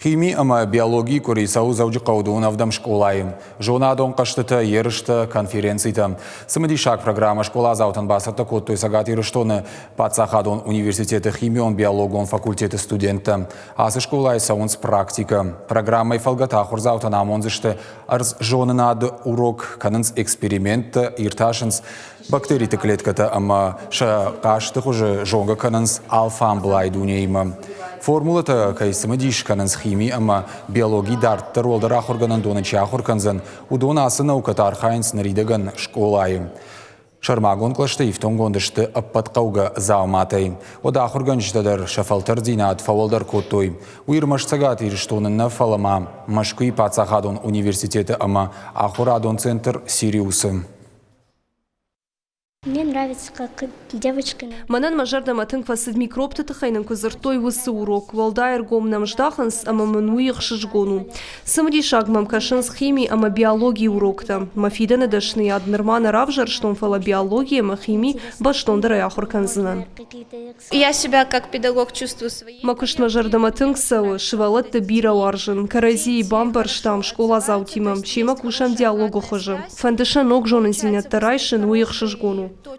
Хими ӕмӕ биологийы къуыри цӕуы Дзӕуджыхъӕуы дыууын скъолайы. Зонадон хъӕзтытӕ, ерыстӕ, конференцитӕ. Цымыдисаг программӕ скъоладзаутӕн бацӕттӕ кодтой Цӕгат Ирыстоны паддзахадон университеты химион-биологон факультеты студенттӕ. Ацы скъолайы цӕуынц практикӕ. Программӕйы фӕлгӕты ахуырдзаутӕн амондзысты ӕрдззонынады урок, кӕнынц эксперименттӕ, иртасынц бактериты клеткӕтӕ ӕмӕ сӕ хъазты хуызы зонгӕ кӕнынц алфамблай дунеимӕ. Формулӕтӕ кӕй цымыдис кӕнынц хими ӕмӕ биологи дарддӕр уӕлдӕр ахуыргӕнӕндоны чи ахуыр кӕндзӕн, уыдон ацы наукӕтӕ архайынц ныридӕгӕн скъолайы. Сӕрмагонд кълӕстӕ ифтонггонд сты ӕппӕт хъӕугӕ дзауматӕй. Уӕд ахуыргӕнджытӕ дӕр сӕ фӕлтӕрддзинад фӕуӕлдӕр кодтой. Уый ӕрмӕст Цӕгат Ирыстоны нӕ, фӕлӕ ма Мӕскуыйы паддзахадон университеты ӕмӕ ахуырадон центр «Сириус-ы». Мне нравится, как девочка. Мӕнӕн мӕ зӕрдӕмӕ тынг фӕцыд микробты тыххӕй нын куы дзырдтой, уыцы урок. Уӕлдай ӕргом нӕм здахынц, ӕмӕ мын уый ӕхсызгон у. Цымыдисаг мӕм кӕсынц хими ӕмӕ биологийы уроктӕ. Мӕ фидӕны дӕсныйад нырма нӕ равзӕрстон, фӕлӕ биологи ӕмӕ хими бӕстондӕрӕй ахуыр кӕндзынӕн. Я себя как педагог чувствую своей. Мӕ куыст мӕ зӕрдӕмӕ тынг цӕуы, сывӕллӕтты бирӕ уарзын. Кӕрӕдзийы бамбӕрстам скъоладзаутимӕ, семӕ кусӕм диалогы хуызы. Фӕнды сӕ ног зонындзинӕдтӕ райсын, уый ӕхсызгон у.